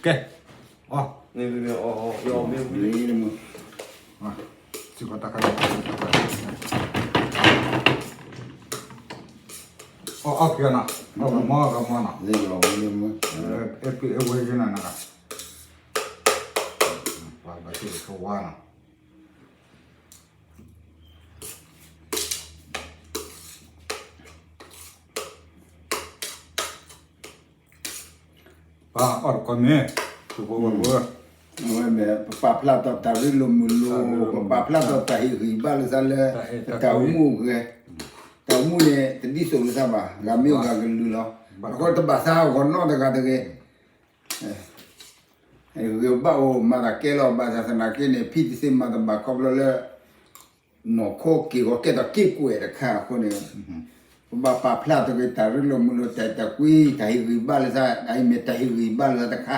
ကဲ, အီၣ်, မ့ၢ်မ့ၢ်မ့ၢ်အီၣ်အီၣ်အီၣ်မ့ၢ်မ့ၢ်, စ့ၢ်ကီးတၢ်ခါ, အီၣ်အီၣ်က့ၤနီၤ, အီၣ်ကမီကမီနီၤ, အဲၣ်ဖံအဲၣ်ဝဲက့ၤနၤနၤ, ပှၤဘၣ်သ့ၣ်ကဝါနီၤ. ပှၤအီၣ်တကီၢ်မ့ၢ်, အဝဲမ့ၢ် ပပာ်ဖျါထီၣ်တၢ်ရ့လိာ်မုာ်လိာ်, ပပာ်ဖျါထီၣ်တၢ်ဟ့ၣ်ဂံၢ်ဘါလိာ်သးလၢ တၢ်အိၣ်မူအဂ့ၢ်, တၢ်အိၣ်မူန့ၣ် တဒ်သိးလိာ်သးဘၣ်, ဂၤမ့ၢ်ဂၤကလုာ်လီၤ. အဃိတဘၣ်သးဂီၤနီတဂၤတဂ့ၤ ဂ့ၤဘၣ်အိၣ်မၤသးကဲလီၤ ဘၣ်ဆၣ်သနာ်က့န့ၣ် ဖံတသ့မၤတဘၣ်ခီဖျိလၢ နီၢ်ခိက့ၢ်ဂီၤကဲထီၣ်က့ၢ်ကွဲးတခါအဃိန့ၣ်, ပဘၣ်ပာ်ဖျါထီၣ်က့ၤတၢ်ရ့လိာ်မုာ်လိာ် တၢ်အဲၣ်တၢ်ကွံ တၢ်ဟ့ၣ်ဂံၢ်ဘါလိာ်သး အအံၤမ့ၢ်တၢ်ဟ့ၣ်ဂံၢ်ဘါလိာ်သးတခါ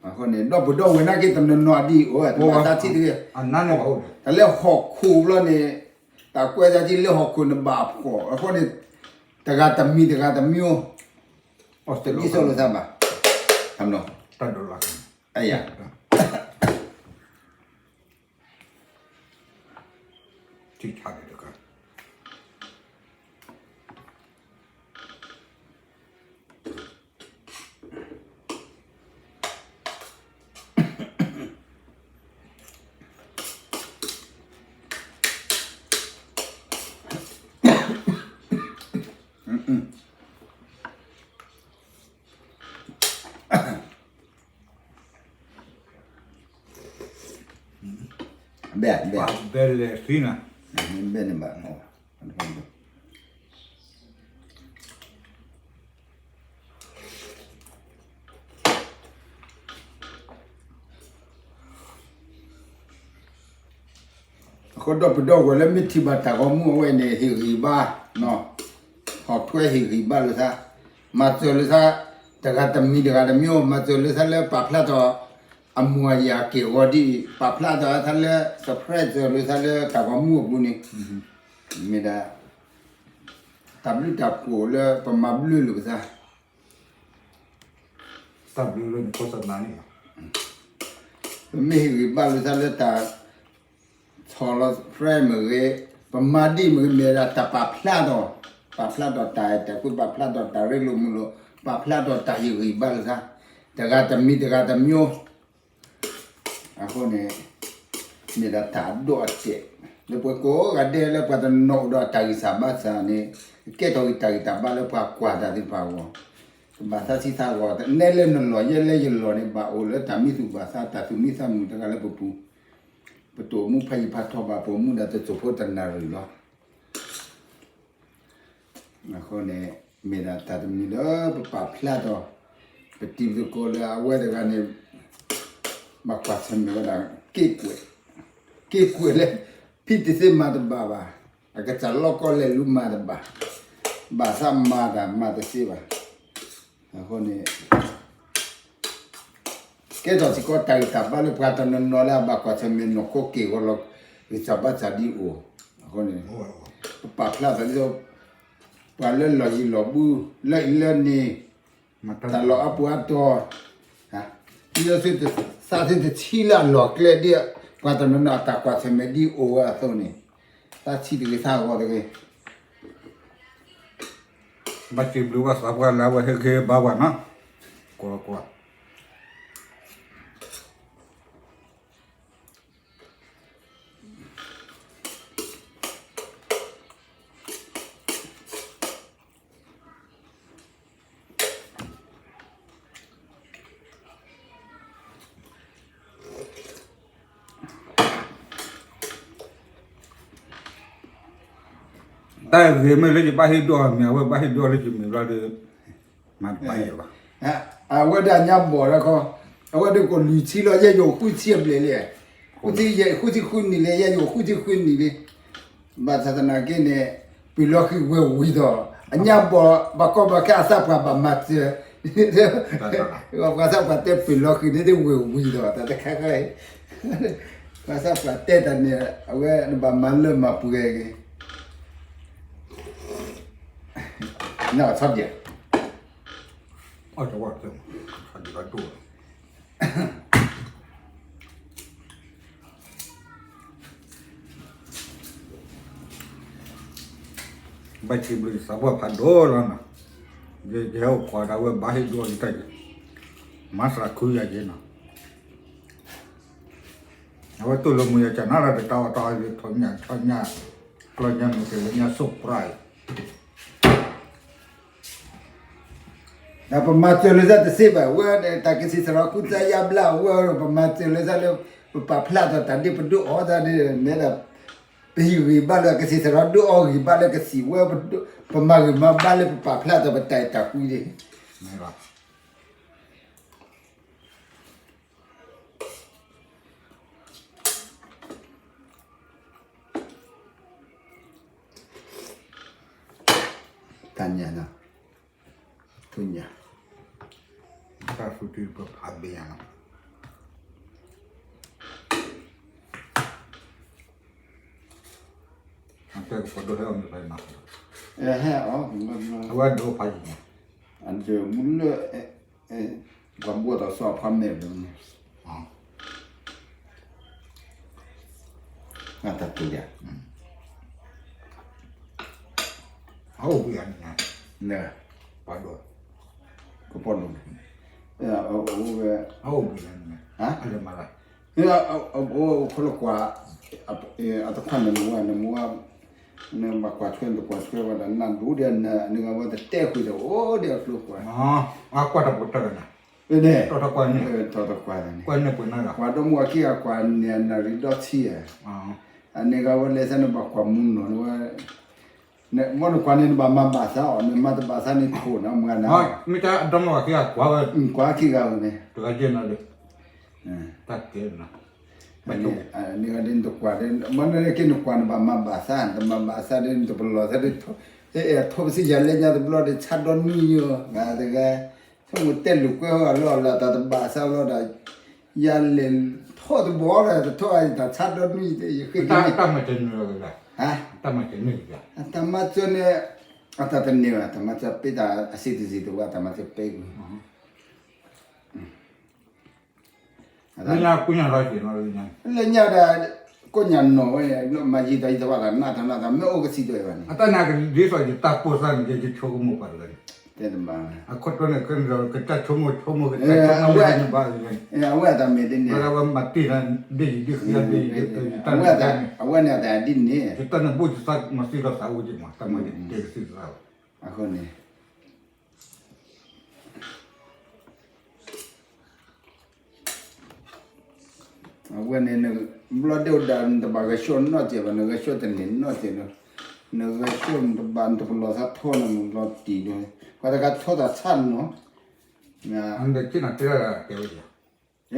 အဃိန့ၣ် ဒီပုၢ်ဒီဝဲၢ်နာ်က့တနီၤနီၤဒ်အံၤအိၣ် တဘၣ်သးထံၣ်တဂ့ၤ, တၢ်လၢဟီၣ်ခိၣ်ဘျီန့ၣ် တၢ်ကွဲးသးထံၣ်လၢဟီၣ်ခိၣ်န့ၣ်ဘၣ်အဖှီၣ်အဃိန့ၣ် တဂၤတမံၤတဂၤတမံၤ တဒ်သိးလိာ်သးဘၣ်, တဒ်သိးလိာ်သးဘၣ်, ထံၣ်ဆါဒံးတခါ ဘဲၣ်ဘဲၣ် ဘဲၣ်လဲၤသံနၤ ဘဲၣ်န့ၣ်ဘၣ် အဃိဒီပုၢ်ဒီဝဲၢ်လၢမ့ၢ်ထံၣ်ဘၣ်တၢ်ဂီၤမူ အဝဲန့ၣ် ဟ့ၣ်ဂံၢ်ဘါ, ဟီၣ်ထွဲဟ့ၣ်ဂံၢ်ဘါလိာ်သး, မၤစၢၤလိာ်သး, တဂၤတမံၤတဂၤတမံၤ မၤစၢၤလိာ်သးလၢပာ်ဖျါထီၣ် အမူအယၤက့ၢ်ဂီၤဒ်အံၤ ပာ်ဖျါထီၣ်သးလၢ subscribe စၢၤလိာ်သးလၢတၢ်ဂီၤမူအပူၤန့ၣ်, မ့ၢ်ဒၣ် တၢ်ဘျုးတၢ်ဖှိၣ်လၢပမၤဘျုးလိာ်ပသး တၢ်ဘျုးလၢနဖိသနာ်န့ၣ်လီၤ. ပမ့ၢ်ဟ့ၣ်ဂံၢ်ဘါလိာ်သးလၢတၢ်ဆီၣ်လီၤ friend မ့ၢ်ဂ့ၤ, ပမၤဒ်မ့ၢ်ဂ့ၤ မ့ၢ်ဒၣ်တၢ်ပာ်ဖျါထီၣ်, ပာ်ဖျါထီၣ်တၢ်အဲၣ်တၢ်ကွံ ပာ်ဖျါထီၣ်တၢ်ရ့လိာ်မုာ်လိာ်, ပာ်ဖျါထီၣ်တၢ်ဟ့ၣ်ဂံၢ်ဘါလိာ်သး, တဂၤတမံၤတဂၤတမံၤ အဃိန့ၣ် မ့ၢ်ဒၣ်တၢ်အဒိၣ်အတဲာ် လၢပှၤကိးဂၤဒဲးလၢပှၤတနီၤအိၣ်ဒီးတၢ်ဂံၢ်စၢ်ဘါစၢ်န့ၣ် ကဲထီၣ်က့ၤတၢ်ဂံၢ်တၢ်ဘါလၢပှၤကွၢ်တၢ်သ့ၣ်တဖၣ်အဂီၢ်, ကဘၣ်သးဆံးသးဂီၤ နဲလၢနလီၢ်ယဲလၢယလီၢ်န့ၣ် ဘၣ်အိၣ်လၢတၢ်မံသူၣ်ဘၣ်သး တၢ်သူၣ်မံသးမုာ်တဂၤလၢပပူၤ, ပတအိၣ်မူဖးယံၤဖးထီဘၣ် ပအိၣ်မူဒၣ်တစိၢ်ဖိတနၣ်ရံၣ်လီၤ. အဃိန့ၣ် မ့ၢ်ဒၣ်တၢ်တမံၤလၢပပာ်ဖျါထီၣ် ပတံၤသကိးလၢအဝဲတဂၤန့ၣ် ဘၣ်ကွၢ်ဆၢၣ်မဲာ်ဝဲဒၣ် က့ၢ်ကွဲး, က့ၢ်ကွဲးလၢ ဖံတသ့မၤတဘၣ်ဘၣ်, အကစၢ်လီၢ်ကီၢ်လဲၤလူမၤတဘၣ်, ဘၣ်ဆၣ်မၤတၢ်မၤတသ့ဘၣ်. အဃိန့ၣ် ကဲထီၣ်စ့ၢ်ကီးတၢ်ဂံၢ်တၢ်ဘါလၢပှၤတနီၤနီၤလၢအဘၣ်ကွၢ်ဆၢၣ်မဲာ်နီၢ်ခိက့ၢ်ဂီၤလီၤ ဂံၢ်စၢ်ဘါစၢ်ဒ်အိၣ်, အဃိန့ၣ် ပပာ်ဖျါထီၣ်ဒ်သိး ပှၤလၢလီၢ်ယံၤလီၢ်ဘူး လၢအံၤလၢန့ၣ် တၢ်လီၢ်အါပူၤအါတီၤ ဒ်သိးသးသ့ၣ်တဆံလၢအလီၢ်ကျဲဒ် ပှၤတနီၤနီၤအတၢ်ကွၢ်ဆၢၣ်မဲာ်ဒ်အိၣ်ဝဲအသိးန့ၣ် သးဆံးတဂ့ၤသးဂီၤတဂ့ၤ ဘၣ်စံးဘျုးဘၣ်သးပှၢ်လၢအဝဲဟ့ၣ်ဂံၢ်ဘါပှၤနီၤ, ကွၢ်ကွၢ် တၢ်ဂ့ၤမ့ၢ်လၢယဘၣ်ဟ့ၣ်ဒိၣ်မ့ၢ် အဝဲဘၣ်ဟ့ၣ်ဒိၣ်လၢယမ့ၢ်ဘျီဒီး မၤတဘၣ်ယဲဘၣ်. အဝဲဒၣ်ညါဘီၣ်ဒီးခီ, အဝဲဒၣ်ကိးလွံၢ်ဆံလီၤ ယဲယအိၣ်ဃုဆံအဘျဲၣ်လံ, ဃုဆံယဲၢ် ဃုဆံဃုနံၣ်လံ ယဲယအိၣ်ဃုဆံဃုနံၣ်လံ. ဘၣ်ဆၣ်သနာ်က့န့ၣ် ပၢၢ်လီၤဃံၤဝဲဝံၤဒီး အညါဘီၣ် ဘၣ်ကီဘၣ်ခဲအသးပှၢ်ဘၣ်မၤစၢၤ ပှၤသးပှၢ်တဲပၢၢ်လီၤဃံၤန့ၣ် တဝဲဝံၤဒီး တၢ်တခါခါအံၤ ပှၤသးပှၢ်တဲတၢ်န့ၣ် အဝဲနဘၣ်မၤလၢမၤပှဲၤဂ့ၤ နီၢ်ဆီပၠး အ အီၣ်တဝီတသ့ၣ်မး, ဆါဒံးဘၣ်ဒိၣ်လီၤ. ဘၣ်ဆံဘျုးသးပှၢ်ဖးဒိၣ်လီၤနီၤ, ယဟဲအိၣ်ခိးဒၣ်ဝဲဘၣ်ဟ့ၣ်ဒိၣ်အီၤယတၢ်ယဲ, မၤသးခုယၤယဲနီၤ, အဝဲတူၢ်လိာ်မုာ်ယၤကနၣ်လၢတၢ်အီၣ်တၢ်အီယဲထီၣ်ညၣ်ထီၣ်ညၣ်, ကျီၢ်ညၣ်မ့ၢ်ကဲလၢညၣ် surprise ဒီးပမၤစၢၤလၢတၢ်တသ့ဘၣ်, ဝဲတၢ်ကသံၣ်သရၣ်ကူၣ်သ့ယါဘျါဝဲဒီး ပမၤစၢၤလၢတၢ်လၢ ပပာ်ဖျါထီၣ်တၢ်ဒ်ပဒုးအီၣ်တၢ်ဒ်န့ၣ်ဒီး ပဟ့ၣ်ဂံၢ်ဘါလၢကသံၣ်သရၣ်ဒုးအီၣ်ဂံၢ်ဘါလၢကသံၣ်ဝဲ, ပမၤဂံၢ်မၤဘါလၢပပာ်ဖျါထီၣ်ပတၢ်အဲၣ်တၢ်ကွံဒ် တၢ်ညၣ်နီၤ, ထူၣ်ညၣ်, တၢ်သူတံၢ်ပဖးဘ့ၣ်ညါနီၤ, အတဲကပှၤဒိၣ်ဟဲအီၣ်မ့ၢ်ဖဲနီၤ, ဟဲအီၣ်, အဝဲဒိၣ်ဖးယံၤနီၤ, အဒိၣ်မူလၢ ပှၤဘှီသးစီၤဖးမဲာ်ဘျီန့ၣ်, တၢ်တူၢ်ယၤ, အအိၣ်ဘှံးဧါန့ၣ်, ကပီၣ်လိၤန့ၣ်, အအိၣ်ဘှံးဧါန့ၣ်, အလဲၤမၤလၢ အိၣ်ခိၣ်လၢကွၢ်, အတခွါန့ၣ်မ့ၢ်ဝဲန့ၣ်မ့ၢ်ဝဲ, နဘၣ်ကွၢ်ထွဲနတကွၢ်ထွဲဝဲဒီး နဒိၣ်ဒီးနဂၤဝဲတတဲဃုာ်ဒီး အိၣ်ဒီးအကျိၤကွၢ်, အကွၢ်တၢ်ပူၤတၢ်ကနၤ, တီထီၣ်ကွၢ်န့ၣ်, တီထီၣ်ကွၢ်န့ၣ်, ကွၢ်န့ၣ်ပှၤနဂၤ, ကွၢ်ဒီမါဝၤခံဂၤကွၢ်န့ၣ် နရံၣ်ဒီထံဧါ, အန့ၣ်ဂၤဝဲလဲၤသးနဘၣ်ကွၢ်မူနီၤဝဲ မ့ၢ်နကွၢ်န့ၣ် နဘၣ်မၤဘၣ်သးအီၤ, နမၤတဘၣ်သးန့ၣ်ထိၣ်နီၤ မၤနၤ, မ့ၢ်တၢ်ဒီမါဝၤခံဂၤကွၢ်ဝဲ, ကွၢ်ခံဂၤဝဲန့ၣ်, တဂၤကဲနီၤဒီး, တၢ်ကဲနီၤ, န့ၣ်ဂၤဒ်နတကွၢ်, မ့ၢ်နက့နကွၢ်နဘၣ်မၤဘၣ်သး, နတမၤဘၣ်သးဒီးနတပလီၢ်သးဒီး, အဲၣ်ထိၣ်ပစံယၤလဲညါတဘျီဒီး ဆါဒီနွံယိၤ, မ့ၢ်တဂၤ ဆိကမိၣ်တဲလူၤကွဲဟီၣ်လီၤလၢတၢ်တဘၣ်သးလီၤဒီး, ယၤလဲၤထီၣ်တဘီဒီး တထီၣ်အံၤတၢ်ဆါဒီနွံယိၤ, တၢ်မၤစၢၤန့ၣ်, တၢ်မၤစၢၤန့ၣ်, တၢ်မၤစၢၤန့ၣ်, အတၢ်တန့ၢ်ဘၣ်, တၢ်မၤစၢၤပ့တၢ်အစံးတစံးတဝါ, တၢ်မၤစၢၤပ့ကွံာ် လၢညါဒီး ကိးညၣ်နီၢ်ဝဲ, မၤယံာ်တၢ်ယံာ်တဘၣ်သး နးတၢ်နးတၢ် မ့ၢ်အိၣ်ကသံၣ်ဒိၣ်အံၤဘၣ်န့ၣ်, အတၢ်နာ်ကဒ်သိးယတၢ်ပိာ်သးန့ၣ် ယဆိကမိၣ်ပှၤတဂၤန့ၣ်, တဲတဘၣ်, အခိၣ်တီန့ၣ် ကစၢ်ဆိကမိၣ်ဆိကမိၣ်ကစၢ်ဆိကမိၣ်န့ၣ်ဘၣ်, အဝဲအတၢ်မ့ၢ်ဒ်န့ၣ်, ဝဲဒၣ်ဝဲမၤတ့ၢ်နၤ ဒ်အံၤဒ်ဃံအံၤဒ်အံၤ, အဝဲန့ၣ်အတၢ်ဒ်န့ၣ်, ယတၢ်န့ၣ်ဘိၣ်ယသးမၤသံဒီးသးအိၣ်က့ၤမး, တၢ်မၤက့ၤတ့ၢ်ကသံၣ်သး, အဃိန့ၣ် အဝဲန့ၣ် ဘျီဒိၣ်ဒါ နတဘၣ်ဂဲၤဆှီနီၢ်စဲးဘၣ်, နဂဲၤဆှီတန့ၢ်နီၢ်စဲးလီၤ, နဂဲၤဆှီနတဘၣ် နတပလီၢ်သးထီနမုၢ်လီၤတံၢ်ဒီး, ပှၤတဂၤထီတၢ်ဆါနီၤ, တဲဝ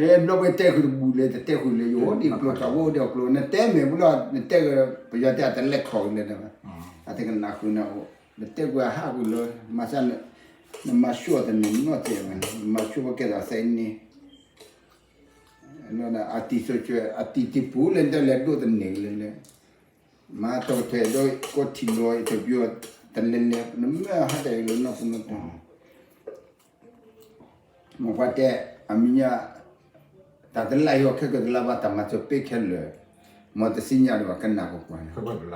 ဲ, ဘျီဝဲတဲဃုာ်တဘူၣ်လဲၣ် တတဲဃုာ်လဲၣ် ယအိၣ်ဒံးကျိၤ ကဝဲအိၣ်ဒံးအကျိၤ နတဲမ့ၢ်ဘျီ နတဲက ပယီၤတဲအတလဲၤခီၣ်က့ၤလၢၤဒီး, အတကနၣ်ဃုာ်နၤအိၣ်, နတဲကွၢ်ဟးကွံာ်လၢ, မၤစၢၤ, နမၤဆူၣ်အီၤတန့ၢ်နီၢ်စဲးဘၣ်န့ၣ် နမၤဆူၣ်ဝဲကဲသိးသဲန့ၣ် အတံၤစိကၠဲ အတံၤတံၤပူၤလၢတၢ်လဲၤဒိၣ်တန့ၢ်လၢလၢ, မၤတကထၢၣ်ဒီးကီၢ်ထံလီၤ interview တလဲၤလဲၤ နမၢဟးတၢ်အံၤလၢနီၢ်ပူၤနီၢ်တီၤ, မ့ၢ်ပှၤတဲ, အမံၤညါ, တၢ်တလၢယီၤခဲကတလၢဘၣ် တၢ်မၤစၢၤပ့ခဲလၢာ်, မ်တသ့ၣ်ညါဒီးဘၣ်ကနၣ်ကွၢ်ကွၢ်န့ၣ်, န့ၣ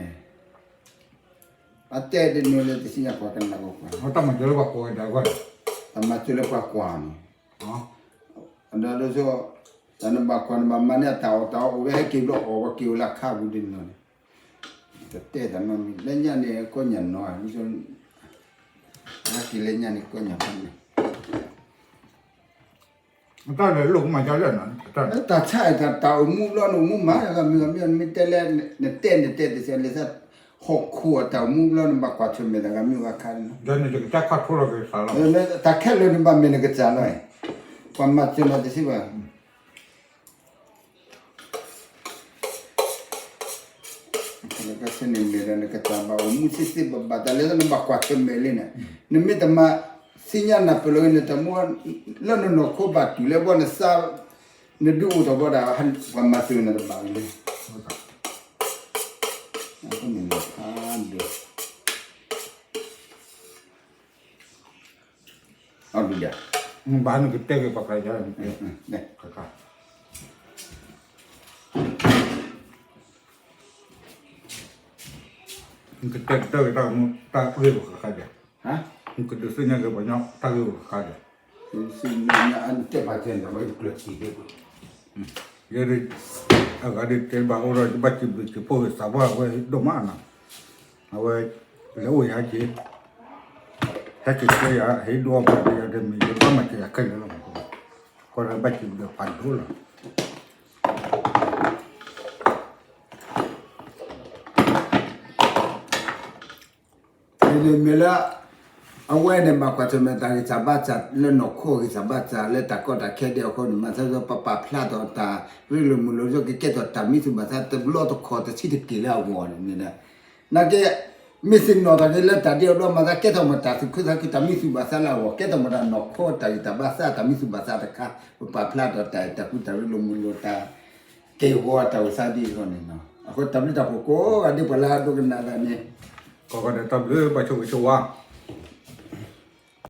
်, အတဲဒ်န့ၣ်လၢတသ့ၣ်ညါကွၢ်ကနၣ်ကွၢ်ကွၢ်, တၢ်မၤစၢၤလၢပှၤကွၢ်ကဒါကွၢ်န့ၣ်, တၢ်မၤစၢၤလၢပှၤကွၢ်န့ၣ်, ဒီးဒ်သိး, တၢ်နဘၣ်ကွၢ်နဘၣ်မၤန့ၢ်အတၢ်အီၣ်တၢ်အီအိၣ်ဝဲဟဲက့ၤဘျီအီၣ်ဝဲက့ၤဝဲလၢခါပူၤဒ်န့ၣ်လီၤန့ၣ်, တတဲတၢ်နီတမံၤ လၢညါန့ၣ် ကိးညၣ်နီၤ, ဟဲက့ၤလၢညါန့ၣ် ကိးညၣ်ဖးန့ၣ် တၢ်လဲၤလိာ်ကမၤဒ်လဲၣ်နီၤ, တၢ်ဆါအံၤ တၢ်အိၣ်မူဘျီ နအိၣ်မူမၤ ဂၤမံၤဂၤမံၤ မ့ၢ်တဲလဲၣ်, နတဲနတဲတစဲး လဲၤသးဟီၣ်ခိၣ်အတၢ်အိၣ်မူဘျီ နဘၣ်ကွၢ်ဆၢၣ်မဲာ်တၢ်ဂၤမံၤဂၤခါန့ၣ်, တၢ်ခဲလၢာ်နဘၣ်မဲာ်နကစၢ်လီၤ, ပှၤမၤစၢၤနၤတသ့ဘၣ် နကဆၢန့ၣ်မဲာ်ဒီး နကစၢ်ဘၣ်အိၣ်မူသ့သ့ဘၣ်ဘၣ် တၢ်လဲၤလၢနဘၣ်ကွၢ်ဆၢၣ်မဲာ်လံန့ၣ်, နမ့ၢ်တမၤသ့ၣ်ညါနၢ်ပၢၢ်လီၤ နတမူ လၢနနီၢ်ခိဘၣ်တုၤလၢဘီနသး, နဒုးအိၣ်ထီၣ်ဘီဒီး ပှၤမၤစၢၤနၤတဘၣ်လၢၤ, အဃိန့ၣ်ဖးဒိၣ် တၢ် အီၤဒုးယၤ, ဘၣ်နကတဲက့ၤပှၤကယၤ, နကတဲကတၢၢ်က့ၤတၢ်ဂ့ၢ်ပှၤကယၤ, နကဒုးသ့ၣ်ညါက့ၤပှၤကညီတၢ်ဂ့ၢ်ပှၤကယၤ, တဲပှၤကဲန့ၣ်ဝဲကျၢၤထံၣ်သ့ၣ် ယဲဒၣ်, အဂၤဒ်တဲဘၣ်အိၣ်ဒီး ယဘၣ်စံးဘျုးစံးဖှိၣ်က့ၤသးပှၢ်ဝဲဒိၣ်မးနီၤ, အဝဲ, လဲၤအိၣ်ယၤက့ၤ, ဟဲက့ၤဆှၢယၤ ဟ့ၣ်ဒိၣ်အီၣ်ပှၤဒီးယၤဒီးမ့ၢ်ယဘၣ်မၤစၢၤယၤခဲလၢာ်လီၤ, ကီၢ်ဒီးဘၣ်စံးဘျုးဖးဒိၣ်လီၤ. မ့ၢ်လၢ, အဝဲန့ၣ်ဘၣ်ကွၢ်ဆၢၣ်မဲာ်တၢ်ဂံၢ်စၢ်ဘါစၢ်လၢနီၢ်ခိဂံၢ်စၢ်ဘါစၢ်လၢတၢ်ကီတၢ်ခဲဒဲးအဃိန့ၣ် မၤသးပပာ်ဖျါထီၣ်တၢ်ရ့လိာ်မုာ်လိာ်ကကဲထီၣ်တၢ်မံသူၣ်ဘၣ်သးတဘျီတခီၣ်တဆံးတက့ၢ်လၢအဂီၢ်န့ၣ်, နာ်က့, မ့ၢ်သ့ၣ်နီၣ်ထီၣ်က့ၤလၢတၢ်ဒ်အဘျီမၤသးကဲထီၣ်မတၢ်သူၣ်ခုသးခုတၢ်မံသူၣ်ဘၣ်သးလၢအဂီၢ် ကဲထီၣ်မတၢ်နီၢ်ခိတၢ်ဂံၢ်တၢ်ဘါစၢ်တၢ်မံသူၣ်ဘၣ်သးတခါ, ပပာ်ဖျါထီၣ်တၢ်အဲၣ်တၢ်ကွံတၢ်ရ့လိာ်မုာ်လိာ်တၢ် က့ၢ်ဂီၤတၢ်အိၣ်သးဒ်အဂီၢ်န့ၣ်လီၤ. အဃိတၢ်ဘျုးတၢ်ဖှိၣ်ကိးဂၤဒဲးပှၤလၢအဒိကနၣ်သးန့ၣ်, ကိးဂၤဒဲးတၢ်ဘျုးဘၣ်ဆိၣ်ဂ့ၤဆိၣ်ဝါ